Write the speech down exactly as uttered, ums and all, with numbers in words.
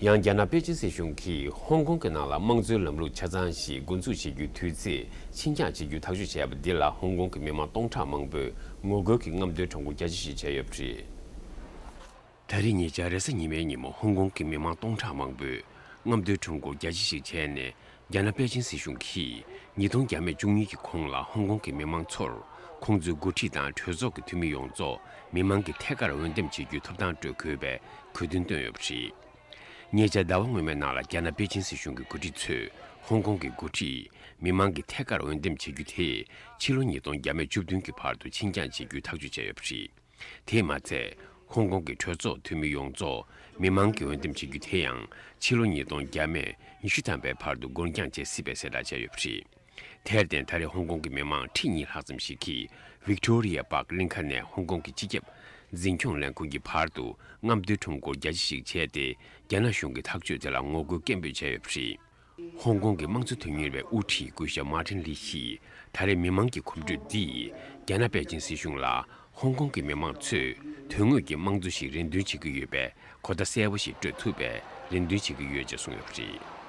ཡང་རྒྱ་ནག་པེ་ཅིན་སྲིད་གཞུང་གིས་ཧོང་ཀོང་གི་ནང་ལ་དམངས་གཙོའི་ལམ་ལུགས་ཆ་ཚང་ཞིག་འགོ་འཛུགས་བྱེད་རྒྱུའི་དུས་ཚེས་ཕྱིར་འགྱངས་བྱེད་རྒྱུ་ཐག་གཅོད་བྱས་པ་འདི་ལ་ཧོང་ཀོང་གི་མི་མང་སྟོང་ཕྲག་མང་པོས་ངོ་རྒོལ་གྱི་རྔམ་སྟོན་ཁྲོམ་སྐོར་རྒྱ་ཆེ་ཞིག་བྱས་ཡོད་པ་རེད། ད་རེས་ཉེ་ཆར་རེས་གཟའ་ཉི་མའི་ཉིན་མོ་ཧོང་ཀོང་གི་མི་མང་སྟོང་ཕྲག་མང་པོས་རྔམ་སྟོན་ཁྲོམ་སྐོར་རྒྱ་ཆེ་ཞིག་བྱས་ནས། རྒྱ་ནག་པེ་ཅིན་སྲིད་གཞུང་གིས་ཉིས་སྟོང་བརྒྱ་མེད་བཅུ་གཉིས་ཀྱི་གོང་ལ་ཧོང་ཀོང་གི་མི་མང་ཚོར་ཁོང་ཚོའི་འགོ་ཁྲིད་དང་གྲོས་ཚོགས་ཀྱི་འཐུས་མི་ཡོངས་རྫོགས་མི་མང་གི་ཐད་ཀར་འོས་འདེམས་བྱེད་རྒྱུའི་ཐོབ་ཐང་སྤྲོད་དགོས་པའི་གོ་སྟོན་བཏོན་ཡོད་པ་རེད། ཉེ་ཆར་ཟླ་བ་སྔོན་མའི་ནང་ལ་རྒྱ་ནག་པེ་ཅིན་སྲིད་གཞུང་གི་འགོ་ཁྲིད་ཚོས་ཧོང་ཀོང་གི་འགོ་ཁྲིད་མི་མང་གི་ཐད་ཀར་འོས་འདེམས་བྱེད་རྒྱུ་དེ་ཕྱི་ལོ་ཉིས་སྟོང་བརྒྱ་མེད་བཅུ་བདུན་གྱི་བར་དུ་ཕྱིར་འགྱངས་བྱེད་རྒྱུའི་ཐག་གཅོད་བྱས་ཡོད་པ་རེད། དེས་མ་ཚད། ཧོང་ཀོང་གི་གྲོས་ཚོགས་འཐུས་མི་ཡོངས་རྫོགས་མི་མང་གིས་འོས་འདེམས་བྱེད་རྒྱུ་དེ་ཡང་ཕྱི་ལོ་ཉིས་སྟོང་བརྒྱ་མེད་ཉི་ཤུ་ཐམ་པའི་བར་དུ་འགོར་འགྱངས་བྱེད་སྲིད་པའི་གསལ་བསྒྲགས་བྱས་ཡོད་པ་རེད། དེར་བརྟེན་ད་རེས་ཧོང་ཀོང་གི་མི་མང་ཁྲི་གཉིས་ལྷག་ཙམ་ཞིག་གིས་ཝིག་ཏོ་རི་ཡ་པཱག་གླིང་ཁ་ནས་ཧོང་ཀོང་གི་སྤྱི་ཁྱབ་འཛིན་སྐྱོང་ལས་ཁུངས་ཀྱི་བར་དུ་རྔམ་སྟོན་ཁྲོམ་སྐོར་རྒྱ་ཆེ་ཞིག་བྱས་ཏེ། རྒྱ་ནག་གཞུང་གི་ཐག་གཅོད་དེ་ལ་ངོ་རྒོལ་སྐད་འབོད་བྱས་ཡོད་པ་རེད། ཧོང་ཀོང་གི་དམངས་གཙོ་དོན་གཉེར་བའི་དབུ་ཁྲིད་སྐུ་ཞབས་མཱ་ཏིན་ལི་ཡིས་ད་རེས་མི་མང་གི་གོམ་བགྲོད་འདིས་རྒྱ་ནག་པེ་ཅིན་སྲིད་གཞུང་ལ་ཧོང་ཀོང་གི་མི་མང་ཚོས་དོན་དངོས་ཀྱི་དམངས་གཙོ་ཞིག་རེ་འདུན་བྱེད་ཀྱི་ཡོད་པའི་གོ་བརྡ་གསལ་པོ་ཞིག་སྤྲོད་ཐུབ་པའི་རེ་འདུན་བྱེད་ཀྱི་ཡོད་ཅེས་གསུངས་ཡོད་པ་རེད།